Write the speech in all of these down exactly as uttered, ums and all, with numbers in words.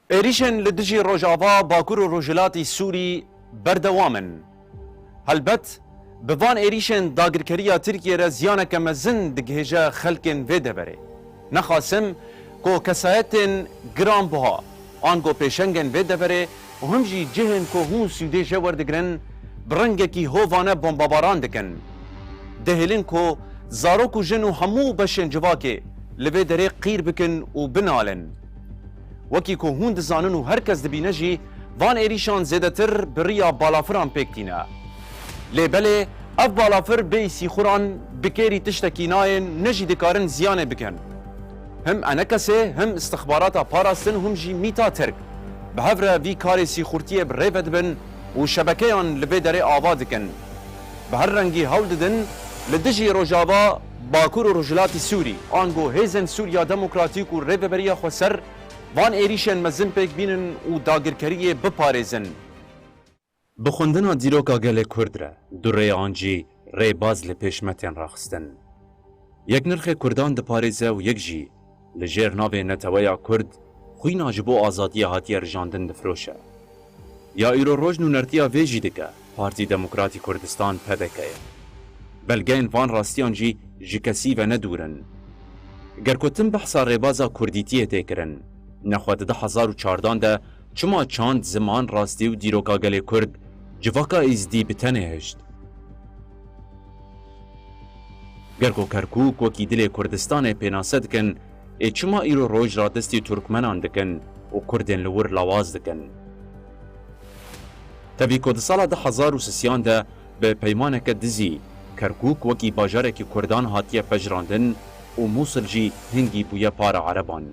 Êrîşên li dijî Rojava, Bakur û Rojhilatî Sûrî berdewam in. Helbet, bi van êrîşên dagirkeriya Tirkiyê re ziyaneke mezin digihêje xelkên vê deverê. Nexasim ku kesayetên giranbuha, ango pêşengên vê deverê û him jî cihên ku hûn sûdê jê werdigirin, bi rengekî hovane bombebaran dikin. Dihêlin ku zarok û jin û hemû beşên civakê li vê derê qîr bikin û binalin. Wekî ku hûn dizanin û her kes dibîne jî, van êrîşan zêdetir bi riya balafiran pêk tîne. Lê belê ev balafir bêyî sîxuran bi kêrî tiştekî nayên, ne jî dikarin ziyanê bikin. Him enekesê, him istixbarata parastin, him jî mîta Tirk bi hev re vî karê sîxurtiyê bi rê ve dibin û şebekeyan li vê derê ava dikin. Bi her rengî hewl didin li dijî Rojava, Bakur û Rojhilatî Sûrî, ango hêzên Sûriya Demokratîk û Rêveberiya Xweser van êrîşên mezin pêk bînin û dagirkeriyê biparêzin. Bi xwendina dîroka gelê Kurd re du rê an jî rêbaz li pêş me tên raxistin. Yek nirxê Kurdan diparêze û yek jî li jêr navê neteweya Kurd xwîna ji bo azadiyê hatiye rijandin difiroşe. Ya îro roj nûnertiya vê jî dike, Partî Demokratî Kurdistan, P D K, ye. Belgeyên van rastiyan jî ji kesî ve ne dûr in. Ger ku tim behsa rêbaza kurdîtiyê tê kirin, nexwe di du hezar û çardan de çima çand, ziman, rastî û dîroka gelê Kurd civaka Êzdî bi tenê hişt? Ger ku Kerkûk wekî dilê Kurdistanê pênase dikin, ê çima îro roj radestî Turkmenan dikin û Kurdên li wir lawaz dikin? Tevî ku di sala du hezar û sisiyan de bi peymaneke dizî Kerkûk wekî bajarekî Kurdan hatiye pejirandin û Mûsil jî hingî bûye para Ereban.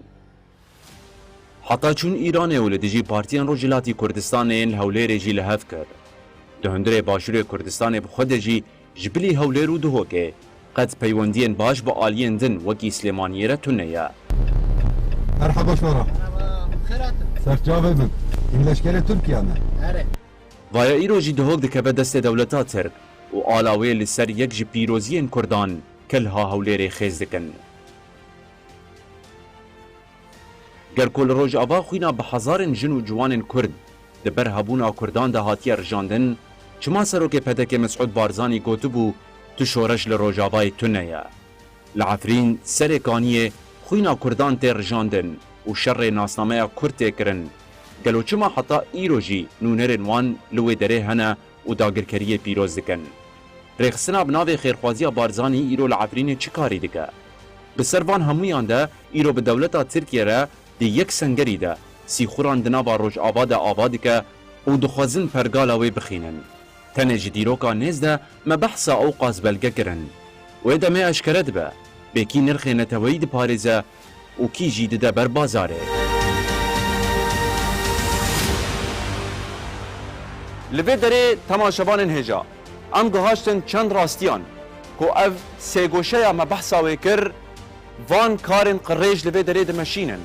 Heta çûn Îranê û li dijî partiyên Rojhilatî Kurdistanê yên li Hewlêrê jî li hev kir. Di hundirê Başûrê Kurdistanê bi xwe de jî ji bilî Hewlêr û Duhokê qet peywendiyên baş bi aliyên din wekî Silêmaniyê re tune ye. Merhaba şora. Merhaba, xêr hatin. Serçavê min. Hîn leşkerê Tirkiye ne. Erê. Vaya îro jî Duhok dikeve destê dewleta Tirk û ala wê li ser yek ji pîroziyên Kurdan, Kilha Hewlêrê, xêz dikin. Ger ku li Rojava xwîna bi hezarên jin û ciwanên Kurd di ber hebûna Kurdan de hatiye rijandin, çima serokê P D K Mesûd Barzanî gotibû, tu şoreş li Rojavayê tune ye? Li Efrîn, Serê Kaniyê xwîna Kurdan tê rijandin û şerê nasnameya Kurd tê kirin. Gelo çima heta îro jî nûnerên wan li wê derê hene û dagirkeriyê pîroz dikin? Rêxistina bi navê Xêrxwaziya Barzanî îro li Efrînê çi karî dike? Bi ser van hemûyan de îro bi dewleta Tirkiye re di yek sengerî de sîxuran di nava Rojava de ava dike û dixwazin pergala wê bixînin. Tenê ji dîroka nêz de me behsa ewqas belge kirin. Wê demê eşkere dibe, bê kî nirxê neteweyî diparêze û kî jî dide ber bazarê. Li vê derê temaşevanên hêja, em guhaştin çend rastiyan ku ev sêgoşeya me behsa wê kir, van karên qirêj li vê derê dimeşînin.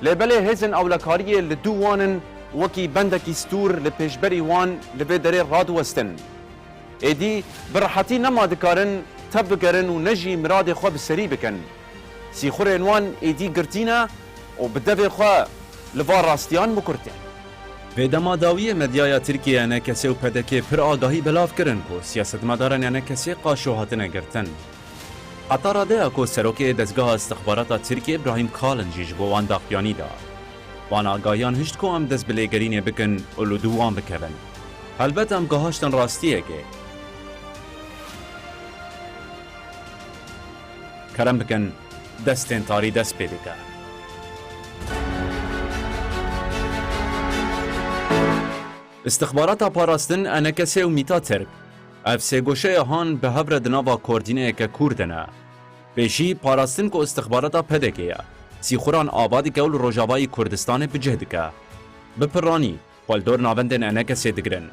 Lê belê hêzên ewlekariyê li dû wan in, wekî bendekî stûr li pêşberî wan li vê derê radiwestin. Êdî bi rehetî nema dikarin tev bigerin û ne jî miradê xwe bi serî bikin. Sîxurên wan êdî girtî ne û bi devê xwe li van rastiyan mikurtî. Vê dema dawiyê medyaya Tirkiyê, ENKSê û PDKê pir agahî belav kirin ku siyasetmedarên ENKSê qaşo hatine girtin. Heta radeya ku serokê dezgeha istixbarata Tirkiyê Brahîm Kalin jî ji bo wan daxuyanî da. Van agahiyan hişt ku em dest bi lêgerînê bikin û li dû wan bikevin. Helbet em gihaştin rastiyekê. Kerem bikin, destên tarî dest pê dike. Istixbarata parastin, ENKSê û mîta Tirk, ev sê goşeya han bi hev re di nava koordîneyeke kûr de ne. Pêşî, parastin ku istixbarata PDKê ye, sîxuran ava dike û li Rojavayê Kurdistanê bi cih dike. Bi piranî, xwe li dor navendên ENKSê digirin.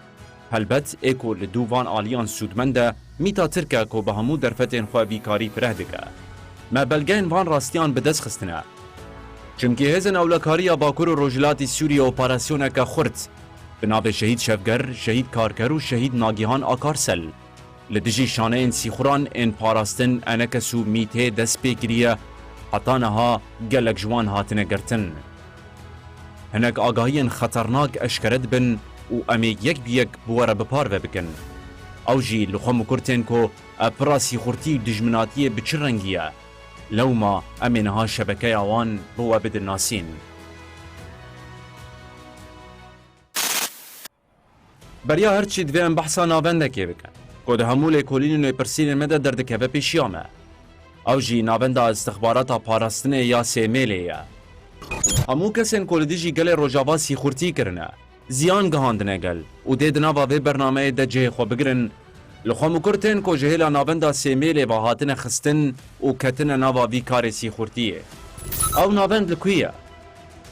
Helbet, ê ku li dû van aliyan sûdmend e, mîta Tirk e ku bi hemû derfetên xwe vî karî fireh dike. Me belgeyên van rastiyan bi dest xistine. Çimkî hêzên ewlekariya Bakur û Rojhilatî Sûriyê operasyoneke xurt bi navê Şehîd Şevger, Şehîd Karker û Şehîd Nagihan Akarsel li dijî şaneyên sîxuran ên parastin ENKS û mîtê dest pê kiriye, heta niha gelek ji wan hatine girtin. Hinek agahiyên xeternak eşkere dibin û em ê yek bi yek bi we re bi parve bikin. Ew jî li xwe mikur tên ku ev pira sîxurtî û dijminatiyê bi çi rengî ye. Lewma em ê niha şebekeya wan bi we bidin nasîn. Beriya her çî divê em behsa navendekê bikin, ku di hemû lêkolîn û lêpirsînên me de derdikeve pêşiya me. Ew jî navenda Istixbarata Parastinê ya Sêmêlê ye. Hemû kesên ku li dijî gelê Rojava sîxurtî kirine, ziyan gihandine gel û dê di nava vê bernameyê de cihê xwe bigirin, li xwe mikur tên ku ji hêla navenda Sêmêlê ve hatine xistin û ketine nava vî karê sîxurtiyê. Ew navend li ku ye?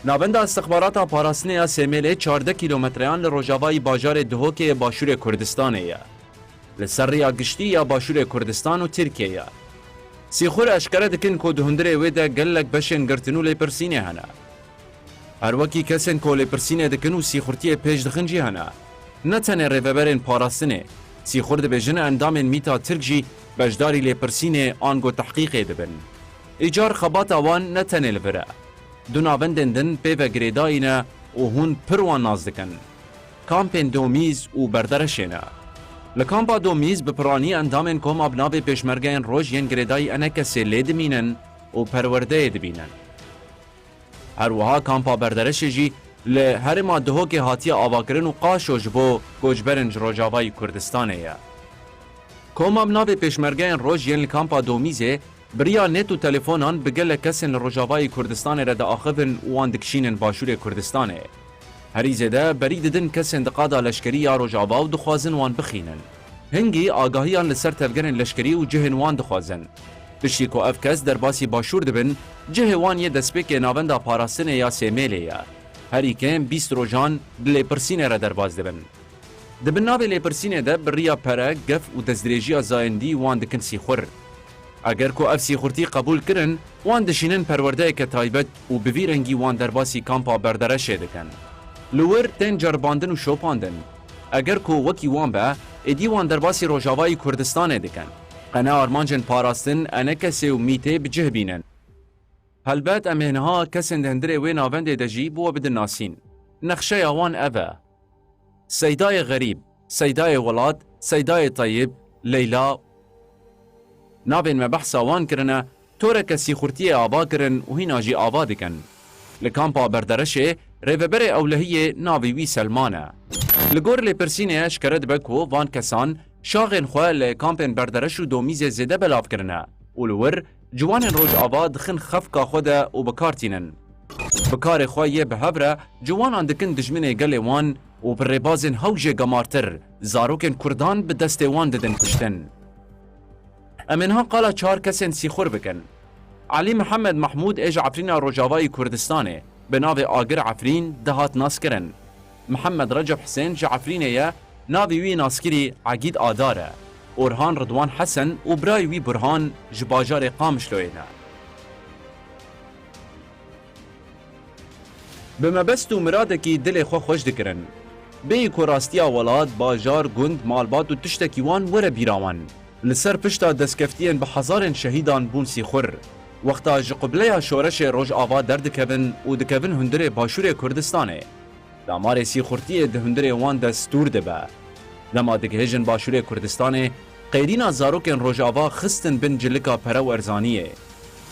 Navenda Istixbarata Parastinê ya Sêmêlê çardeh kîlometreyan li rojavayî bajarê Duhokê yê Başûrê Kurdistanê ye. Li ser rêya giştî ya Başûrê Kurdistan û Tirkiyê ye. Sîxur eşkere dikin ku di hundirê wê de gelek beşên girtin û lêpirsînê hene. Her wekî kesên ku lêpirsînê dikin û sîxurtiyê pêş dixin jî hene. Ne tenê rêveberên parastinê, sîxur dibêjin endamên mîta Tirk jî beşdarî lêpirsînê ango tehqîqê dibin. Îcar xebata wan ne tenê li vir e. Du navendên din pê ve girêdayî ne û hûn pir wan nas dikin. Kampên Domîz û Berdereşê ne. Li kampa Domîz bi piranî endamên koma bi navê Pêşmergeyên Roj yên girêdayî E N K S'ê lê dimînin û perwerdeyê dibînin. Her wiha kampa Berdereşê jî li herêma Duhokê hatiye avakirin û Qaşo ji bo koçberên ji Rojavayî Kurdistanê ye. Koma bi navê Pêşmergeyên Roj yên li kampa Domîzê bi riya net û telefonan bi gelek kesên li Rojavayî Kurdistanê re diaxivin û wan dikişînin Başûrê Kurdistanê. Herî zêde berî didin kesên di qada leşkerî ya Rojava û dixwazin wan bixînin. Hingî agahiyan li ser tevgerên leşkerî û cihên wan dixwazin. Piştî ku ev kes derbasî Başûr dibin, cihê wan yê destpêkê navenda parastinê ya Sêmêlê ye. Herî kêm bîst rojan di lêpirsînê re derbas dibin. Di bin navê lêpirsînê de bi riya pere, gef û destdirêjiya zayendî wan dikin sîxur. Eger ku ev sîxurtî qebûl kirin, wan dişînin perwerdeyeke taybet û bi vî rengî wan derbasî kampa Berdereşê dikin. Li wir tên ceribandin û şopandin. Eger ku wekî wan be, êdî wan derbasî Rojavayî Kurdistanê dikin. Qene armancên parastin, E N K S'ê û mîtê bi cih bînin. Helbet em ê niha kesên di hundirê wê navendê de jî bi we bidin nasîn. Nexşeya wan ev e. Seydayê Xerîb, Seydayê Welat, Seydayê Teyib, Leyla. Navên me behsa wan kirine, toreke sîxurtiyê ava kirin û hîna jî ava dikin. Li kampa Berdereşê rêveberê ewlehiyê navê wî Selman e. Li gor lêpirsînê eşkere dibe ku van kesan şaxên xwe li kampên Berdereş û Domîzê zêde belav kirine û li wir ciwanên Rojava dixin xefka xwe de û bi kar tînin. Bi karê xwe yê bi hev re ciwanan dikin dijminê gelê wan û bi rêbazên hew jê gemartir zarokên Kurdan bi destê wan didin kuştin. Em ê niha qala çar kesên sîxur bikin. Elî Mihemed Mehmûd ê ji Efrîna Rojavayî Kurdistanê bi navê Agir Efrîn dihat naskirin. Mihemed Recep Hisên ji Efrînê ye, navê wî naskirî Egîd Adar e. Orhan Ridwan Hesen û birayê wî Burhan ji bajarê Qamişloyê ne. Bi mebest û miradekî dilê xwe xweş dikirin. Bêyî ku rastiya welat, bajar, gund, malbat û tiştekî wan were bîra wan. Li ser pişta destkeftiyên bi hezarên şehîdan bûn sîxur. Wexta ji qubleya şoreşê Rojava derdikevin û dikevin hundirê Başûrê Kurdistanê, damarê sîxurtiyê di hundirê wan de stûr dibe. Dema digihêjin Başûrê Kurdistanê, qêrîna zarokên Rojava xistin bin cilika pere û erzaniyê.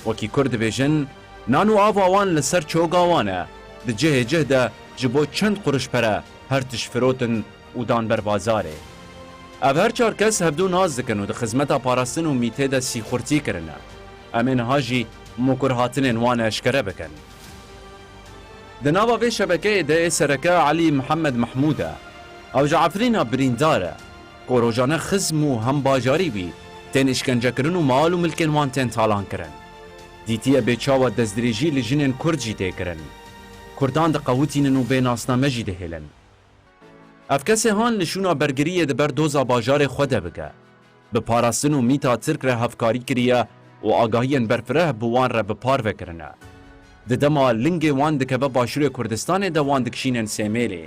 Wekî Kurd dibêjin, nan û ava wan li ser çoga wan e, di cihê cih de ji bo çend quruş pere her tişt firotin û dan ber bazarê. Ev her çar kes hevdû nas dikin û di xizmeta parastin û mîtê de sîxurtî kirine. Em ê niha jî mokurhatinên wan eşkere bikin. Di nava vê şebekeyê de ê sereke Elî Mihemed Mehmûd e. Ew ji Efrîna birîndar e, ku rojane xizm û hembajarî wî tên îşkencekirin û mal û milkên wan tên talankirin. Dîtiye bêçawa destdirêjî li jinên Kurd jî tê kirin. Kurdan diqewitînin û bê nasname jî dihêlin. Ev kesê han li şûna bergiriyê di ber doza bajarê xwe de bike. Bi parastin û mîta Tirk re hevkarî kiriye û agahiyên berfireh bi wan re bi parve kirine. Di dema lingê wan dikeve Başûrê Kurdistanê de wan dikişînin Sêmêlê.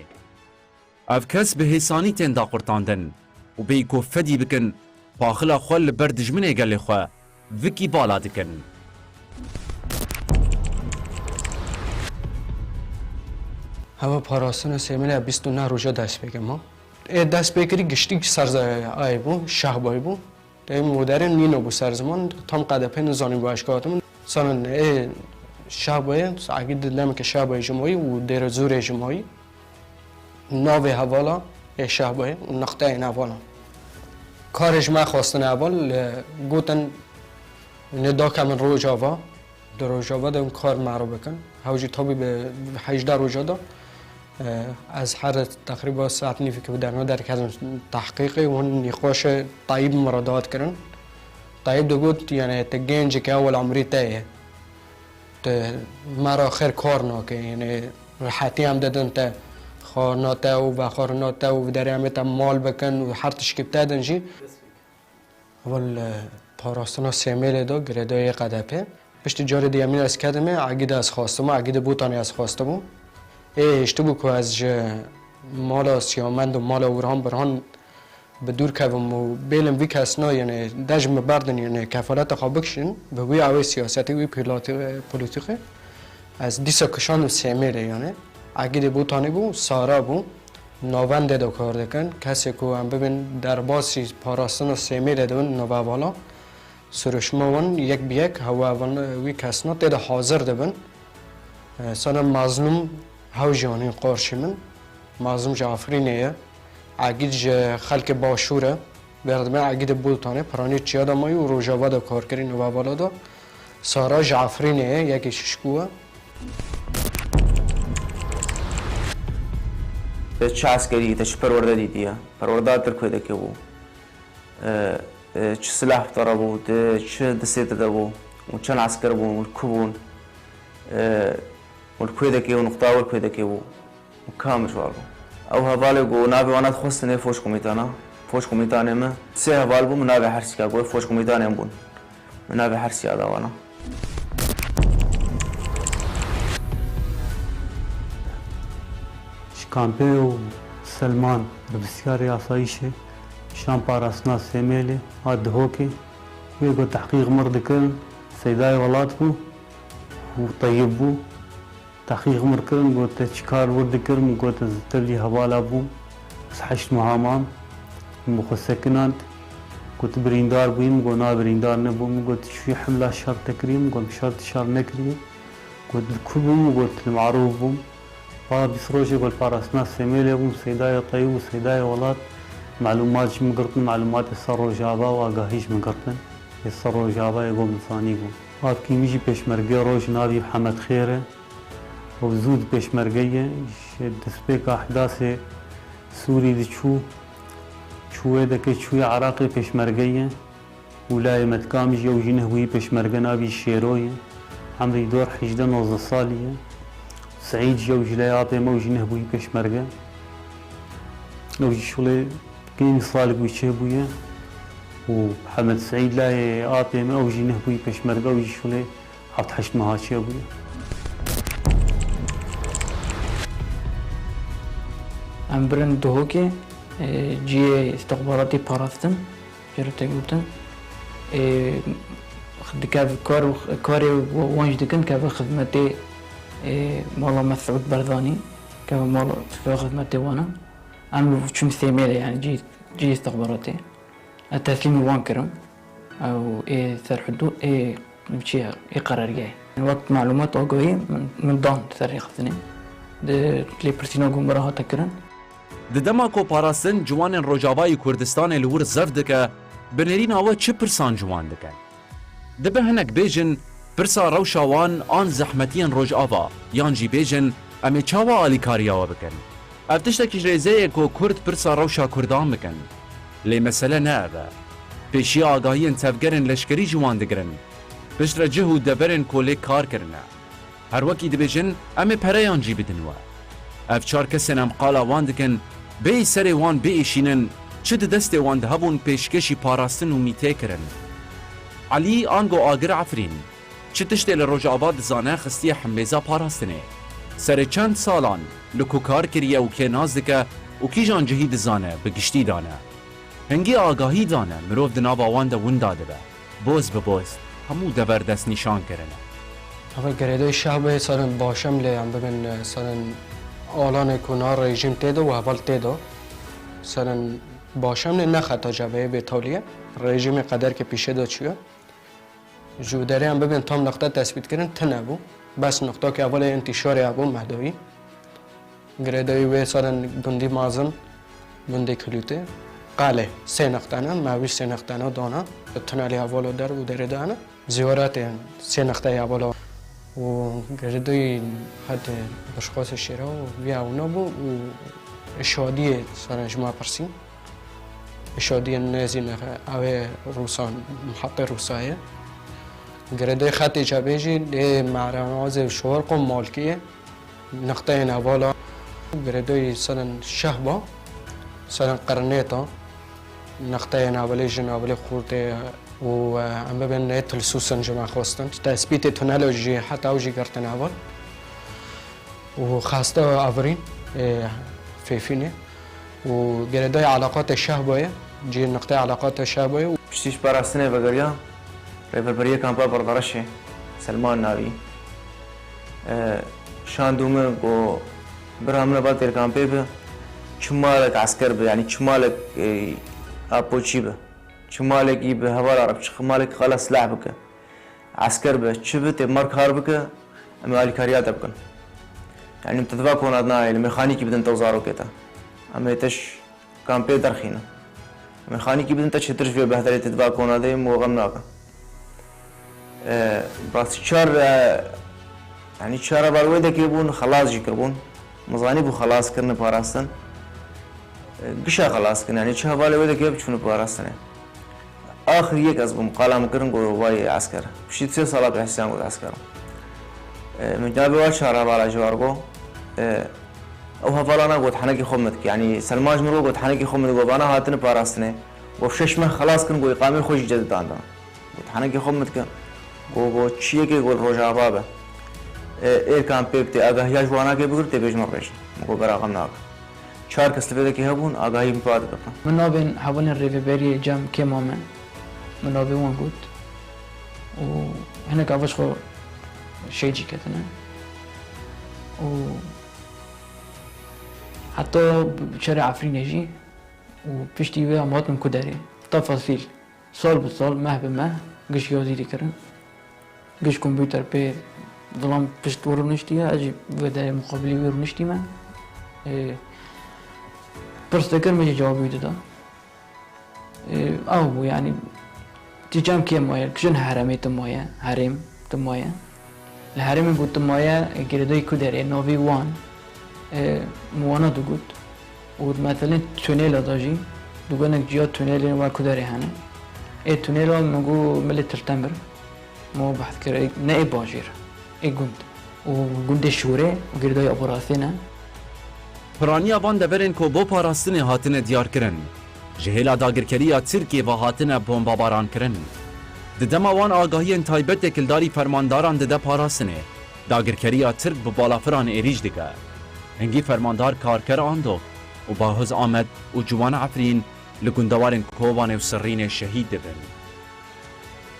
Ev kes bi hêsanî tên daqurtandin û bêyî ku fedî bikin, paxila xwe li ber dijminê gelê xwe vikî vala dikin. Hewa parastina Sêmêlê bîst û neh roja dest pê kir ma. Ê dest pê kirî giştî ser ze-, ayê bû, şehbayê bû. Tê moderê nîno bû ser ziman, tam qedepê nizanî bû eşka hatim. Sanin ê şehbayê, egîd demeke şehbayê ji mayî û dêre zûrê ji mayî. Navê hevala ê şehbayê û nexteyên hevala. Karê ji me xwestin heval, li gotin, ne dake min Rojava. Di Rojava de hûn kar mero bikin. Hew jî tabî bi hejdeh roja de, e, ez her teqrîba saet nîvî ke bi derna derketim tehqîqê, hûn nîqaşê Teyîb min re dad kirin. Teyîb digot, yani, tu gencekî ewil emrî te ye. Tu me re xêr kar nake, yani, rihetî em didin te, xwarina te û vexwarina te û bi derê em ê te mal bikin û her tişkî bi te din jî. Heval, e, parastina Sêmêlê de girêdayê Qedepê. Piştî carê diyemîn ez kedimê, Egîdê ez xwestibû, Egîdê Botanê ez xwestibû. Ê hiştibû ku ez ji mala Siyamend û mala Orhan Birhan bi dûr kevim û bêlim vî kesna, yani, dej min berdin, yani, kefaleta xwe bikişin, bi wî ew ê siyasetê, wî pilati-, polîtîkê. Ez dîsa kişandim Sêmêlê, yani. Egîdê Botanê bû, Sara bû. Navendê de kar dikin. Kesê ku em bibin derbasî parastina Sêmêlê dibin, nava vala. Siruşma wan yek bi yek hewa van wî kesna tê de hazir dibin. E, sana Mazlûm hew jî anîn qarşî min. Mazlûm ji Efrînê ye. Egîd ji xelkê Başûr e. Berdibê Egîdê Botanê, piranî çiya de mayî û Rojava de kar kirî, nava vala de. Sara ji Efrînê ye, yekê Şişkû e. Te çi eskerî, te çi perwerde dîtiye? Perwerde li Tirkiyê de bû. E, e, çi silah bi te re bû, te çi destê te de bû? Û çend esker bûn, û li ku bûn? E, û li ku de û nuqta û li ku de bû? Û ka mijwar bû. Ew hevalê ku navê wana dixwestin ê Foş Komîtana. Foş Komîtanê min. Sê heval bû, min navê her sîka got, Foş Komîtanê min bûn. Min navê her sîya da wana. Ji kampê û Selman, rivîskarê asayîşê, şan parastina Sêmêlê, hat Dihokê. Wê got, tehqîq mir dikirin, Seydayê Welat bû û Teyib bû. Tehqîq mir kirin, got, te çi kar wir dikir? Min got, ez tevlî hevala bûm, ez heşt meha mam. Min bi xwe sekinand. Got, birîndar bûyî? Min got, na, birîndar nebûm. Min got, çûyî hemla şer te kirî? Min got, min şer, şer nekirî. Got, li ku bû? Min got, li Marûf bûm. Va bîst rojê ku li parastina Semêlê bûm, Seydayê Teyib û Seydayê Welat, melûmat ji min girtin, melûmatê ser Rojava û agahî ji min girtin. Ê ser Rojavayê got, min zanî bû. Avkî min jî pêşmerge roj, navî Mihemed Xêr e. Ew zû di pêşmergeyê ye, ji destpêka ehdasê Sûrî diçû, çû wê deke, çûyê Iraqê, pêşmerge ye. Û layê Metkam jî, ew jî neh bûyî pêşmerge, navî Şêro ye. Emrî dor hejdeh nozdeh salî ye. Seîd jî, ew jî layê apê me, ew jî neh bûyî pêşmerge. Ew jî şûlê kêm salek wî çêbûye. Û Mihemed Seîd layê apê me, ew jî neh bûyî pêşmerge, ew jî şûlê heft heşt meha çêbûye. Em birin Duhokê, e, cihê îstixbaratî parastin, jê re tê gotin. E, dikev kar û x-, karê wan jî dikin, keve xizmetê, e, mala Mesûd Barzanî, keve mala, keve xizmetê wan e. Em çûn Sêmêlê, yani cihê, cihê îstixbaratê. Ez teslîmî wan kirim. Ew ê serhudû, ê çi ye, ê qerargehê. Wek malûmat, agahî min, min dan ser rêxistinê. Di lêpirsîna ku min re hate kirin. Di dema ku parastin ciwanên Rojavayê Kurdistanê li wir zeft dike, bi nêrîna we çi pirsan ciwan dike? Dibe hinek bêjin, pirsa rewşa wan an zehmetiyên Rojava, yan jî bêjin, em ê çawa alîkariya we bikin? Ev tiştekî ji rêzê ye ku Kurd pirsa rewşa Kurdan bikin. Lê mesele ne ev e. Pêşiya agahiyên tevgerên leşkerî ji wan digirin. Piştre cih û deverên ku lê kar kirine. Her wekî dibêjin, em ê pereyan jî bidin we. Ev çar kesên em qala wan dikin, bêyî serê wan biêşînin, çi di destê wan de hebûn pêşkêşî parastin û mîtê kirin. Elî ango Agir Efrîn, çi tiştê li Rojava dizane xistiye hembêza parastinê. Serê çend salan li ku kar kiriye û kê nas dike û kîjan cihî dizane, bi giştî dane. Hingî agahî dane, mirov di nava wan de winda dibe. Boz bi boz, hemû dever destnîşan kirine. Ev girêdayî şehbayê sarin baş em lê em bibin, sarin Alanê ku na rejîm tê de û heval tê de, seren başem ne, ne xeta cebeyê bê tawliye. Rejîmê qederkê pîşê de çûye. Ji dereyan bibên tam nixte tespîtkirin tune bû. Bes nixtokê hevalê intîşarê hebû mehdewî. Girêdayî wê seren gundî Mazin, gundê Kilûtê, Qelê sê nixte ne, me wî sê nixte ne dana. Tunelê hevala der û derê de hene. Ziyaretê sê nexteyê hevala û girêdayî hate Bişqasê Şêra û vî ewna bû û şadiyê seren ji me pirsî. Şadiyê nêzî nexe, ew ê Rûsan, mihetê Rûsa ye. Girêdayî xetê cebê jî lê Mehranazê û Şorq û Malkiyê. Nexteyên hevala girêdayî seren Şehba, seren Qirnêta, nexteyên hevalê jin, hevalê xortê û, e, em bibên nê Tilsûsin ji me xwestin. Tespîtê tunelo jî heta ew jî girtin heval. Û xesta Avrîn, e, Fêfînê. Û girêdayî eleqatê Şehbayê, cî nexteyê eleqatê Şehbayê. Piştî ji parastinê vegeriya Rêveberiyê Kampa Berdarişê, Selman navî. E, şand û min got, bira min ba têr kampê bi, çi malek esker bi, yanî çi malek, e, apoçî bi, çi malekî bi hevala re bi, çi malekî xala silah bike, esker bi, çi bi, tê mar kar bike, em ê alîkariya te bikin. Yanî te diva kona nayê, li mexanîkî bidin te û zarokê te. Em ê te ji kampê derxînin. Mexanîkî bidin te çêtir ji vê behdelê tê diva kona de, mo xem nake. E, rastî çar, e, yanî çar heval wê dekê bûn, xelas jî kirbûn. Min zanîbû xelas kirin, parastin. E, gişa xelas kirin, yanî çi hevalê wê dekê biçûn parastinê. Axir yek ez bûm, qala min kirin, got, vay esker. Piştî sê sala bi hesiyan got esker. E, min navê wa çar hevala ji war got. E, ew hevalana got, henekî xwe min dike. Yanî Selman ji min re got, henekî xwe min dike. Got, vana hatine parastinê. Got, şeş meh xelas kirin, got, îqamê xwe jî cedidandan. Got, henekî xwe min dike. Got, got, çi yekê got, Rojava be. E, êrkan pê bite, agahiya ji wanakê bigir, tê bêj min rêj. Min got, bera xem nake. Çar kes li vê dekê hebûn, agahî min pê digirin. Min navên hevalên rêveberiyê cem kêm a me. Min navê wan got. Û hinek ava ji xwe şêcî ketine. Û heta çerê Efrînê jî û piştî wê em hatin ku derê. Tefasîl. Sal bi sal, meh bi meh, giş yazî dikirin. Giş kompûter pê zilam pişt wî rûniştiye, ez jî vê derê muqabilî wî rûniştîme. Ê, pirs dikir, min jî cewabî wî dida. Ê, ew bû, yanî, tu cem kê maye, tu jin herêmê tu maye, herêm tu maye. Li herêmê ku tu maye, girêdayî ku derê, navî wan, e, min wana digot. Û meselên tunêla de jî, digonek ciya tunêlên wa ku derê hene. Ê tunêla min got milê Til Temir, min behs kir, ê, ne ê bajêr, ê gund. Û gundê Şûrê û girêdayî operasyê ne. Piraniya van deverên ku bo parastinê hatine diyarkirin, ji hêla dagirkeriya Tirkiyê ve hatine bombebarankirin. Di dema wan agahiyên taybet têkildarî fermandaran dide parastinê, dagirkeriya Tirk bi balafiran êrîş dike. Hingî fermandar Karker Andok û Bahoz Amed û Ciwan Efrîn li gundewarên Kobanê û Sirrînê şehîd dibin.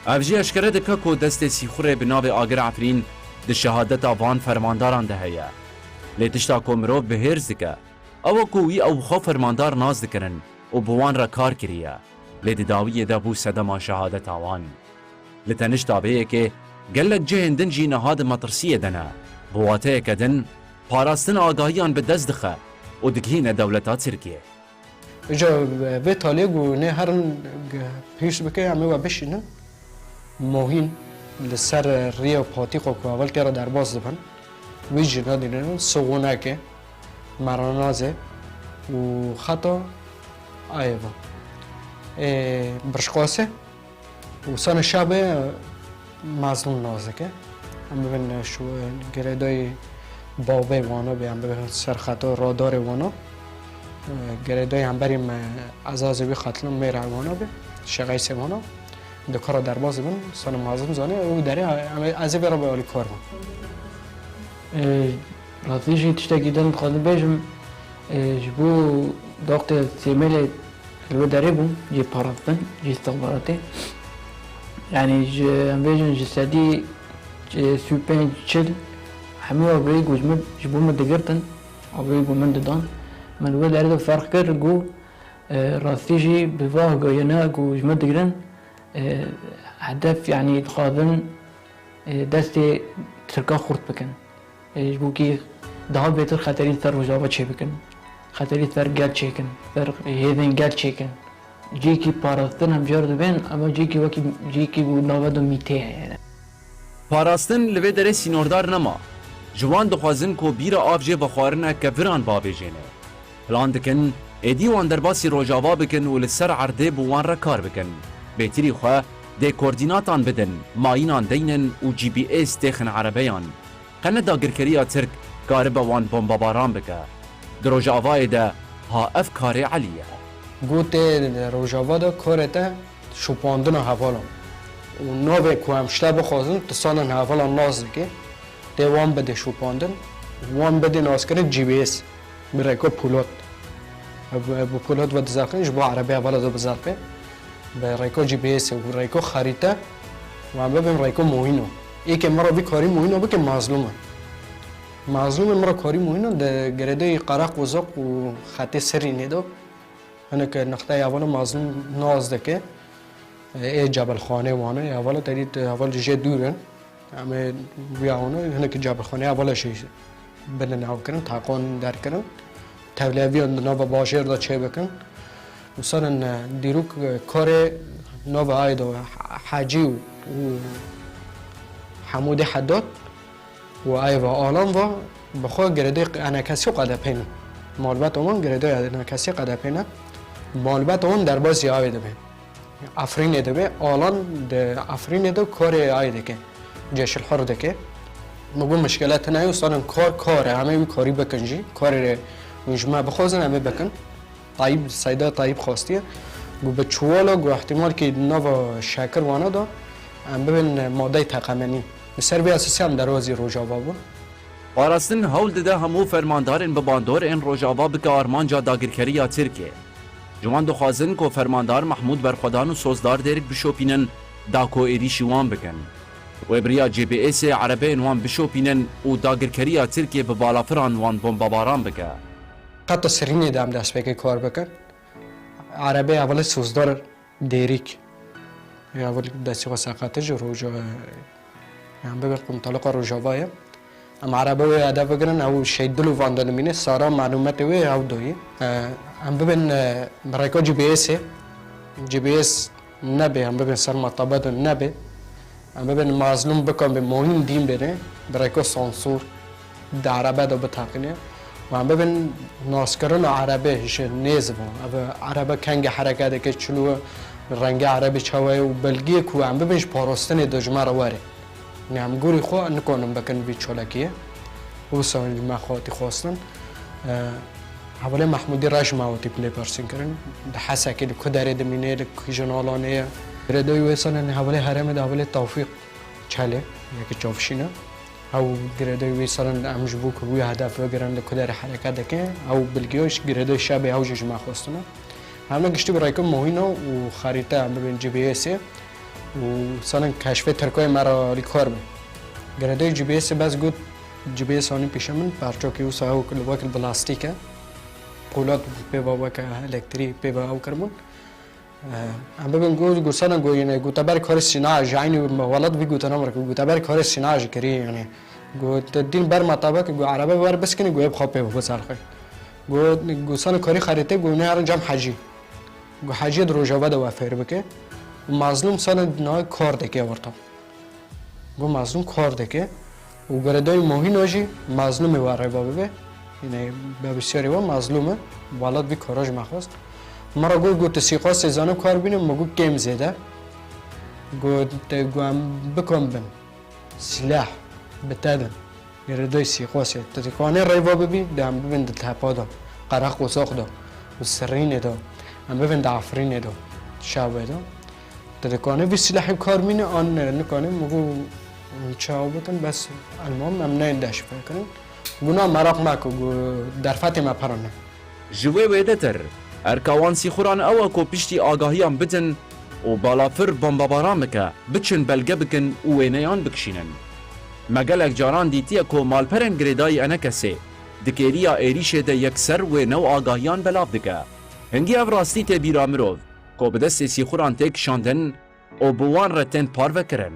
Ev jî eşkere dike ku destê sîxurê bi navê Agir Efrîn di şehadeta van fermandaran de heye. Lê tişta ku mirov bi hêrs dike, ew e ku wî ew xwe fermandar nas dikirin û bi wan re kar kiriye. Lê di dawiyê de bû sedema şehadeta wan. Li tenişta vê yekê gelek cihên din jî niha di metirsiyê de ne. Bi wateyeke din, parastin agahiyan bi dest dixe û digihîne dewleta Tirkiyê. Îca vê taliyê ku nê herin pêş bike, em ê we bişînin. Mohîn li ser riya Patîqa ku hevalkê re derbas dibin, wî jî nadînin, Sigonekê, Meranazê û xeta Ayê ve. Ê, Birşqasê û sana şabê Mazlûm Nazikê. Em bibin şu girêdayî babê wana bê, em bibin ser xeta radarê wana. Ê, girêdayî hemberî me ezazê wî xetlim mêra wana bê, şexeysê wana. Di kara derbas dibin, sana Mazlûm zanê, û derê em, ez ê vê re bi alîkar bim. Ê, rastî jî tiştekî din dixwazim bêjim, ê, ji bo doxtê Sêmêlê li wê derê bûm, cî parastin, cî istixbaratê. Yanî ji, em bêjin ji sedî, e, sî û pênc çil hemî wa birêk û ji min, ji bo min digirtin. Avê ku min didan, min wê derê de ferq kir ku, e, rastî jî bi va hagahiyana ku ji me digirin, e, hedef, yanî dixwazin, e, destê Tirka xurt bikin. E, ji bo kî daha bêtir xeterî ser Rojava çêbikin. Xeterî ser gel çêkin, ser hêzên gel çêkin. Cihekî parastin em car dibên, ama cihekî wekî cihekî ku nava de mîtê heye. Parastin li vê derê sînordar nema. Ji wan dixwazin ku bîra av jê vexwarine keviran bavêjêne. Plan dikin, êdî wan derbasî Rojava bikin û li ser erdê bi wan re kar bikin. Bêtirî xwe dê koordînatan bidin, mayînan deynin û G P S têxin erebeyan. Qe ne dagirkeriya Tirk karibe wan bombebaran bike. Di Rojavayê de ha ev karê Elî ye. Gotê Rojava de karê te şopandina hevalan. Û navê ku em ji te bixwazin, tu sanin hevalan nas dike. Tê wan bidê şopandin, wan bidê naskirin G P S. Bi rêka polat. Ev, ev bi polat ve dizerxin, ji bo erebê hevala de bizerxê. Bi rêka G P S û rêka xerîte, wan bibin rêka mohîno. Ê ke min re vî karî mohîno bike, Mazlûm e. Mazlûm e, min re karî mohîno di girêdayî Qereqozaq û xetê Sirînê de. Hinek nexteyê hevala Mazlûm nas dike. Ê Cebelxanê wan e, hevala te dît, heval jê dûr in. Em ê vîya wan e, hinek Cebelxanê hevala jî bidin hev kirin, taqan derkirin. Tevliheviyan di nava bajêr de çêbikin. Misalan, e, dîrok, e, karê nava ayê de Hecî û, û Hemûdê Heddad û ayê ve Alan ve bi xwe girêdayî enekesî qedepê ne. Malbeta wan girêdayî enekesî qedepê ne. Malbeta wan derbasî avê dibe. Efrînê dibe, Alan di Efrînê de karê ayê dike. Ceşil Hur dike. Min got mişkile tune ye, usanin kar, kar e, em ê wî karî bikin jî. Karê hûn ji me bixwazin, em ê bikin. Tayîb, Seyda Tayîb xwestiye. Got bi çuwala, got ihtimalkî nava şekir wana da, em bibin madeyê teqemenî. Li ser vê esasî em derazî Rojava bûn. Parastin hewl dide hemû fermandarên bi bandor ên Rojava bike armanca dagirkeriya Tirkiyê. Ji wan dixwazin ku Fermandar Mehmûd Berxwedan û Sozdar Dêrik bişopînin, da ku êrîşî wan bikin. Wê bi riya G P S'ê erebeyên wan bişopînin û dagirkeriya Tirkiyê bi balafiran wan bombebaran bike. Heta Sirînê de em destpêkê kar bikin. Erebeyê hevalê Sozdar Dêrîk. Ya heval destê xwe seqete ji roja, em bibin qumtaliqa Rojava ye. Em erebe wê hedef bigirin, ew Şehîd Dilo van de dimîne, sara malûmetê wê ew doyî. E, em bibin, e, bi rêka G P S'ê, G P S nebe, em bibin ser metebe de nebe. Em bibin Mazlûm bikin bi mohîm dîn bêne, bi rêka sansûr di erebe de biteqîne. Û em bibin naskirina erebe ji nêz ve. Ev erebe kengê hereke dike, çilo rengê erebê çawa ye û bilgiyê ku em bibin ji parastinê de ji me re were. Yanî em gorî xwe nikanin bikin vî çalakiyê. Wisa ji me xatî xwestin. E, Hevalê Mehmûdî re ji me hatî lêpirsîn kirin. Di Hesekê li ku derê dimîne, li kîjan alanê ye. Girêdayî wê salan hevalê herêmê de hevalê Tewfîq Çelê, yekî çavşîn e. Ew girêdayî wê salan em ji bo ku wî hedef bigirin li ku derê hereket dike, ew bilgiya ji girêdayî şebê ew jî ji me xwestine. Hemle giştî bi rêka mohîna û xerîte em bibin G P S'ê û salan keşfê Tirkayê me re alîkar be. Girêdayî G P S'ê bes got, G P S anî pêşe min, perçokê wisa ew li wek li plastîk e. Polat pê ve weke elektrî pê ve ew kiribûn. Em bibin got, got sana got yine, got te ber karê sîna jî, eynî welat vî gotina min re, got te ber karê sîna jî kirî, yanî. Got te dîn ber me tabe ki, got erebe wer biskinî, got ê bi xwe pê ve bizerxê. Got, got sana karî xerîtê, got ne herin cem hecî. Got hecî di Rojava de we fêr bike. Û Mazlûm sana navê kar dike orta. Got Mazlûm kar dike. Û girêdayî mohîna jî Mazlûmê we rêva bibe. Yine berpirsiyarê we Mazlûm e. Welat vî kara ji me xwest. Min re got, got tu sîqasê zanî kar bîne, min got kêm zêde. Got, te got em bikom bin. Sîleh bi te din. Girêdayî sîqasê. Tu dikanê rêva bibî, de em bibin di tepa de. Qereqozax de. Û Sirînê de. Em bibin di Efrînê de. Şewê de. Tu dikanî vî silahê kar bînî an nikanî? Min got, çawa bikin, bes elmam em neyên deşifre kirin. Got na meraq meke, got derfetê me pir in. Ji wê wêdetir, erka wan sîxuran ew e ku piştî agahiyan bidin û balafir bombebaran bike, biçin belge bikin û wêneyan bikişînin. Me gelek caran dîtiye ku malperên girêdayî enekesê di kêliya êrîşê de yekser wê new agahiyan belav dike. Hingî ev rastî tê bîra mirov, ku bi destê sîxuran tê kişandin û bi wan re tên parvekirin.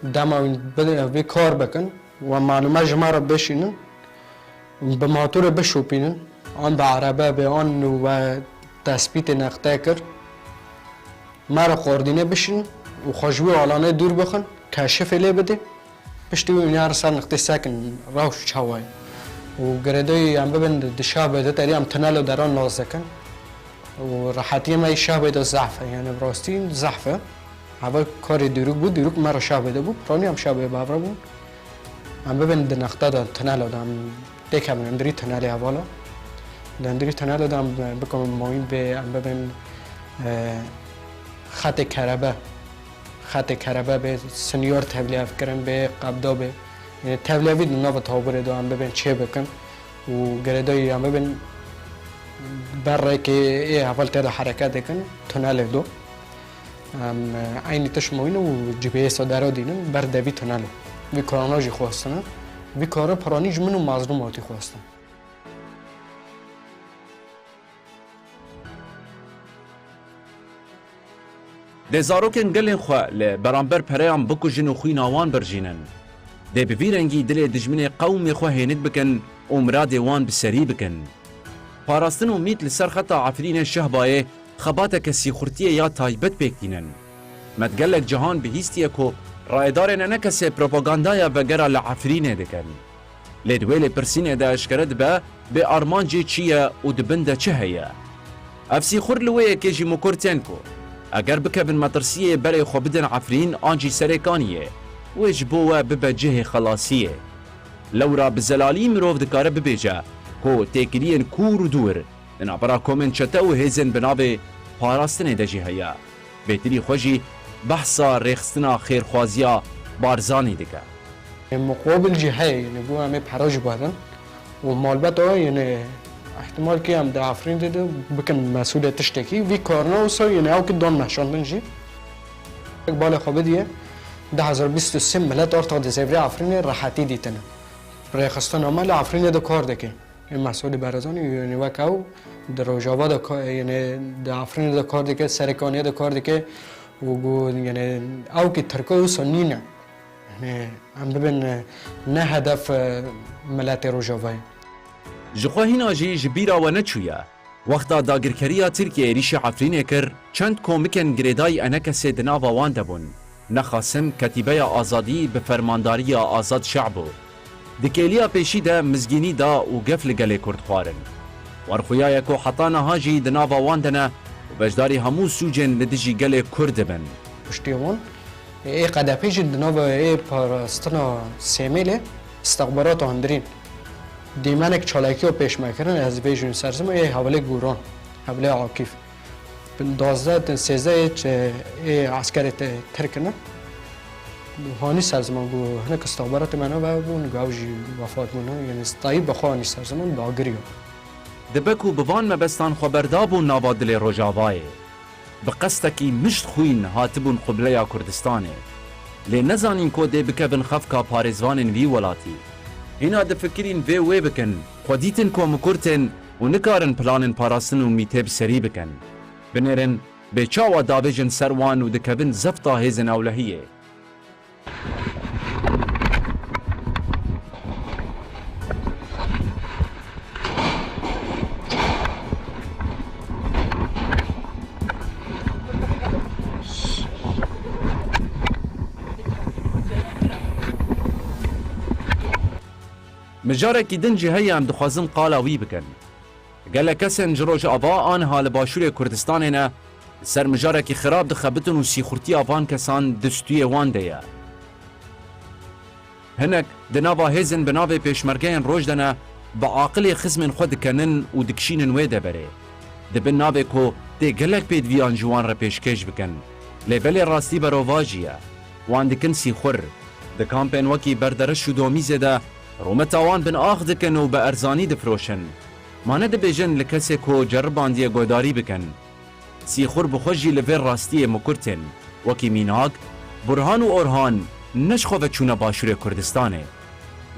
Dema wî bi-, vê kar bikin, we malûme ji me re bişînin, bi matûrê bişopînin, an bi erebe be, an we tespîtê nexte kir, me re xwardînê bişînin û xwe ji wî alanê dûr bixin, keşifê lê bidin. Piştî wî hûn ya re ser nextê sekin, rewş çawa ye. Û girêdayî em bibin di şaxê de, terî em tunelo deran nas dikin. û rehetiyê me yê şaxê de zehf e, yani bi rastî zehf e. Heva karê dîrok bû, dîrok me re şaxê de bû, piranî em şaxê bavra bûn. Em bibin di nexte de, tunelo de, em têkevin hundirî tunelê hevala. Di hundirî tunelo de em bikin mayîn bê, em bibin, e, xetê kerebe. Xetê kerebe bê, sinyar tevlihev kirin bê, qebda bê. Yani tevlihevî di nava taburê de em bibin çê bikin. û girêdayî em bibin ber rêkê ê heval tê de hereket dikin, tunelê do. Em, eynî tişt mawîne û cibêyê sadera dînin ber devî tunelo. Vî karana jî xwestine. Vî kara piranî ji min û Mazlûm hatî xwestin. Dê zarokên gelên xwe li beramber pereyan bikujin û xwîna wan birjînin. Dê bi vî rengî dilê dijminê qewmê xwe hênik bikin û miradê wan bi serî bikin. Parastin û mît li ser xeta Efrînê Şehbayê xebateke sîxurtiyê ya taybet pêk tînin. Me di gelek cihan bihîstiye ku rayedarên enekesê propagandaya vegera li Efrînê dikin. Lê di wê lêpirsînê de eşkere dibe bê armancê çi ye û di bin de çi heye. Ev sîxur li wê yekê jî mikur tên ku eger bikevin metirsiyê berê xwe bidin Efrîn an jî Serêkaniyê, wê ji bo we bibe cihê xelasiyê. Lewra bi zelalî mirov dikare bibêje ku têkiliyên kûr û dûr di navbera komên çete û hêzên bi navê parastinê de jî heye. Bêtirî xwe jî behsa rêxistina xêrxwaziya Barzanî dike. Muqabil jî heye, yani bû em ê pera jî badin. Û malbet o, yani ihtimal ki em di Efrînê de bikin mesûlê tiştekî. Vî karina wisa, yani ew ki don meşandin jî. Balê xwe bidiye, du hezar bîst û sê milet arta di zêvrê Efrînê rehetî dîtine. Rêxistina me li Efrînê de kar dike. Ê Mesûdê Barzanî, yani wek ew di Rojava de ka-, yani di Efrînê de kar dike, Serêkaniyê de kar dike û got, yani ew ki Tirka wisa nîne. Yani em bibin, e, ne hedef, e, miletê Rojavayê. Ji xwe hîna jî ji bîra we neçûye. Wexta dagirkeriya Tirkiyê êrîşî Efrînê kir, çend komikên girêdayî enekesê di nava wan de bûn. Nexasim Ketîbeya Azadî bi fermandariya Azad Şehbo. Di kêliya pêşî de mizgînî da û gef li gelê Kurd xwarin. Wan xuyaye ku heta niha jî di nava wan de ne û beşdarî hemû sûcên li dijî gelê Kurd dibin. Piştî wan, ê K D P jî di nava ê parastina Sêmêlê istixbarata hundirîn. Dîmenek çalakiya pêşmekirin, ez bêjim ser ziman ê hevalê Goran, hevalê Akîf. Bin duwazdeh, sêzdeh ê ç-, ê eskerê te Tirk ne. Hanî ser ziman ku hinek istixbaratê me nava bûn, ku ew jî wefat bûn, yani stayî bi xwe hanî ser ziman dagiriyo. Dibe ku bi van mebestan xwe berdabûn nava dilê Rojavayê. Bi qestekî mişt xwîn hatibûn qubleya Kurdistanê. Lê nezanîn ku dê bikevin xefka parêzvanên vî welatî. Hîna difikirîn vê wê bikin, xwe dîtin ku mikur tên û nikarin planên parastin û mîtê bi serî bikin. Binêrin, bê çawa davêjin ser wan û dikevin zefta hêzên ewlehiyê. Mijarekî din jî heye em dixwazin qala wî bikin. Gelek kesên ji Rojava aniha li Başûrê Kurdistanê ne, li ser mijarekî xirab dixebitin û sîxurtiya van kesan di stûyê wan de ye. Hinek di nava hêzên bi navê pêşmergeyên roj de ne, bi aqilê xizmên xwe dikenin û dikişînin wê deverê. Dibin navê ku tê gelek pêdiviyan ji wan re pêşkêş bikin. Lê belê rastî berovajî ye. Wan dikin sîxur. Di kampên wekî Berdereş û Domîzê de rûmeta wan bin ax dikin û bi erzanî difiroşin. Ma ne dibêjin li kesê ku ceribandiye guhdarî bikin. Sîxur bi xwe jî li vê rastiyê mikur tên. Wekî mînak, Burhan û Orhan ne ji xwe ve çûne Başûrê Kurdistanê.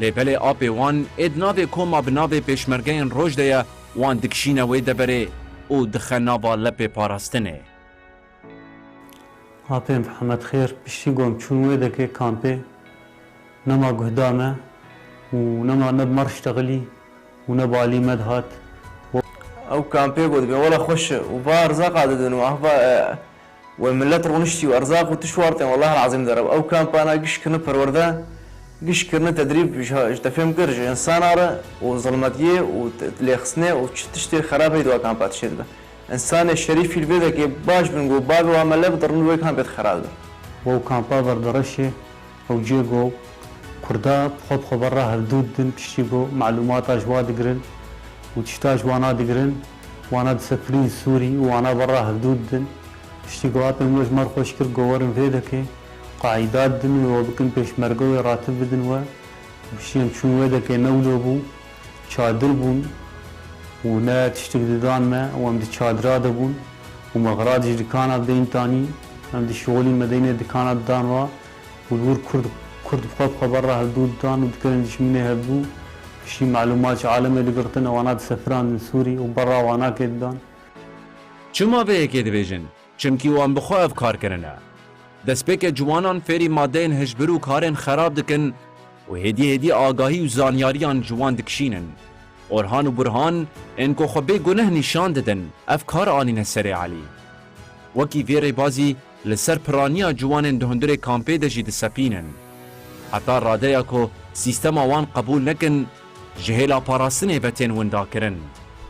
Lê belê apê wan ê di navê koma bi navê Pêşmergeyên Roj de ye, wan dikişîne wê deverê û dixe nava lepê parastinê. Apê Mihemed Xêr, piştî ku em çûn wê dekê kampê, nema guhdar me û nema ne bi me re ştexilî û ne bi alî me dihat. Ew kampê ku dibê wela xweş e û va erzaqa didin û ahva, e, wê millet rûniştî û erzaq û tişt wartên, wellah el-ezîm derew. Ew kampana giş kirine perwerde, giş kirine tedrîb ji, ji te fêm kir, ji insana re û zilmetiyê û t-, lêxistinê û çi tiştê xerab heyî di wa kampa tiştê dibe. Însanê şerîfî li vê dekê baş bin ku bavê wa mele bi dirin wê kampê dixerab dibe. Wa ew kampa berdireşê, ew cê ku Kurda bi xwe bi xwe berra hevdû didin, piştî ku malûmata ji wa digirin û tişta ji wana digirin, wana disefirîn Sûrî û wana berra hevdû didin. Piştî ku apê min ji me re xweş kir ku werin vê dekê qaîda didin wê, we bikin pêşmerge wê, ratib bidin we. Piştî em çûn wê dekê ne wilo bû, çadir bûn û ne tiştik didan me û em di çadira de bûn û mexrad ji dikana bideyîn tanî, em di şixulî me deynê dikana didan wa û li wir Kurd, Kurd bi xwe bi xwe berra hevdû didan û dikirin dijminê hevdû. Piştî malûmat ji alemê digirtin, ewana disefirandin Sûrî û berra wana kê didan. Çima vê yekê dibêjin? Çimkî wan bi xwe ev kar kirine. Destpêke ciwanan fêrî madeyên hişbir û karên xerab dikin û hêdî hêdî agahî û zanyariyan ji wan dikişînin. Orhan û Burhan ên ku xwe bê guneh nîşan didin, ev kar anîne serê Elî. Wekî vê rêbazî li ser piraniya ciwanên di hundirê kampê de jî disepînin. Heta radeya ku sîstema wan qebûl nekin, ji hêla parastinê ve tên windakirin.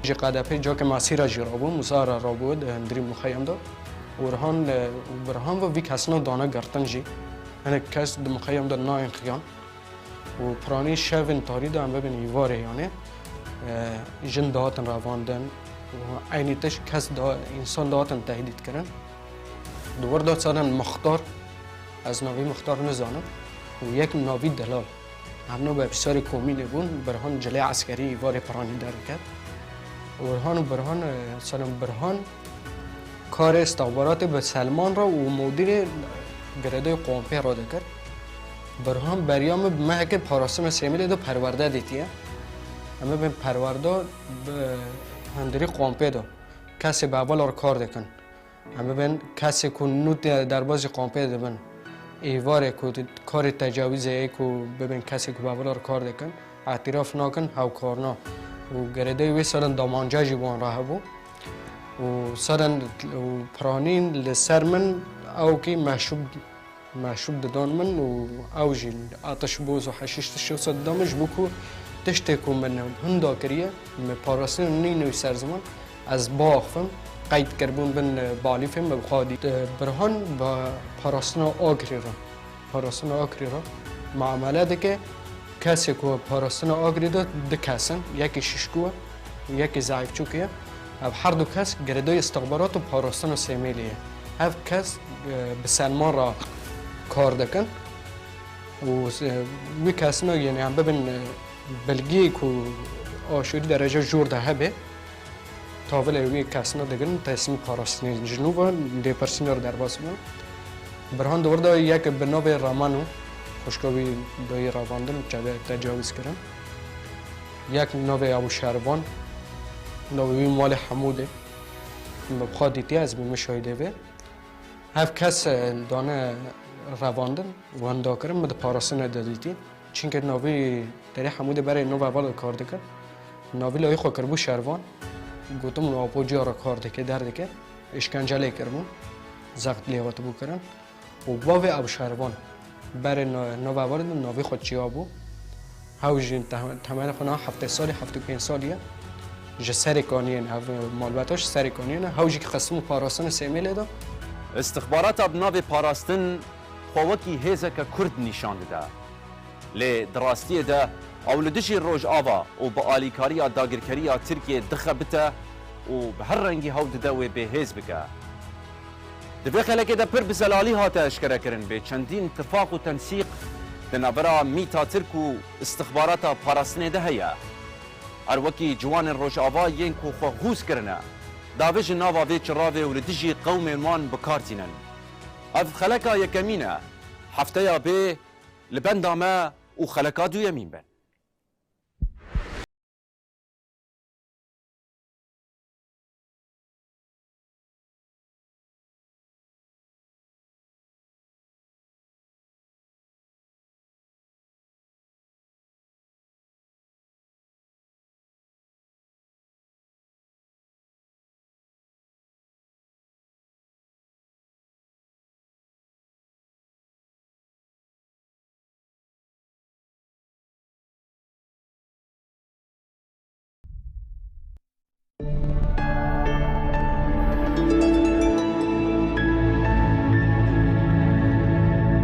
Ji Q D P cokê masîra jî rabû, muzahara rabû di hundirî muxeyem de. Orhan, e, û Birhan ve vî kesna dane girtin jî. Hinek kes di muxeyem de nayên xiyan. Û piranî şevên tarî de em bibin îvarê yanê, e, jin dihatin revandin û eynî tişt kes da-, însan dihatin tehdît kirin. Di wir de sadan Mixtar, ez navî Mixtar nizanim, û yek navî Delal. Hevno bi efsarê komînê bûn, Birhan cilê eskerî îvarê piranî derdiket. Orhan û Birhan, e, sadan Birhan karê istixbaratê bi Selman re û Modîrê girêdayê kompê re dikir. Birhan beriya min bi mehekê parastina Sêmîlê de perwerde dîtiye. Em ê bên perwerda bi hundirî kompê de. Kesê bi heval re kar dikin. Em ê bên kesê ku nû de-, derbazî kompê dibin. Êvarê ku di-, karê tecawîzê ye ku bibên kesê ku bi heval re kar dikin. Îtiraf nakin, hewkarna. Û girêdayî wê sadan damanca jî wan re hebû. Û sadan û piranîn li ser min ewkî meşrûb, meşrûb didan min û ew jî atiş boz û heşîş tişt wisa didan min ji bo ku tiştê ku min hinda kiriye, min parastina nî nû ser ziman, ez biaxivim, qeyd kiribûn bin balîfê min bi xwe dît. Birhan bi parastina Agirî re. Parastina Agirî re muamele dike. Kesê ku parastina Agirî de du kes in, yekî şişko ye, yekî zeîfçûk ye. Ev her du kes girêdayî istixbarat û parastina Sêmêlê ye. Ev kes, e, bi Selman re kar dikin û, e, wî kesina, yanî em bibin, e, bilgiyê ku aşûrî dereca jor de hebe, Tavilê wî kesna digirin, teslîmî parastinê ji nû ve lêpirsîna re derbas bûn. Birhan di wir de yek bi navê Ramano, xwişka wî dayî revandin, çede tecawîz kirin. Yek navê Ebû Şervan, navê wî malê Hemûdê. Min bi xwe dîtiye, ez bûme şahidê vê. Hev kes, e, dane revandin, wenda kirin, min di parastinê de dîtî. Çimkî navî derê Hemûdê berê nava heval de kar dikir. Navî layî xwe kiribû Şervan. Gotin min apo ciya re kar dike, derdike. Îşkence lê kiribûn. Zext lê hatibû kirin. Û bavê Ebû Şervan berê na-, nava heval de navî xwe çiya bû. Hew jî te-, temenê xwe niha heftê salî, heftê pênc salî ye. Ji Serê Kaniyê ne, hev malbeta ji Serê Kaniyê ne. Hew jî xistim û parastina Sêmêlê de. Îstixbarata bi navê parastin xwe wekî hêzeke Kurd nîşan dide. Lê di rastiyê de ew li dijî Rojava û bi alîkariya dagirkeriya Tirkiyê dixebite û bi her rengî hewl dide wê bêhêz bike. Di vê xelekê de pir bi zelalî hate eşkerekirin bê çendîn tifaq û tensîq di navbera mîta Tirk û istixbarata parastinê de heye. Her wekî ciwanên Rojava yên ku xwe hûs kirine, davê ji nava vê çiravê û li dijî qewmên wan bi kar tînin. Ev xeleka yekemîn e. Hefteya bê li benda me û xeleka duyemîn bin.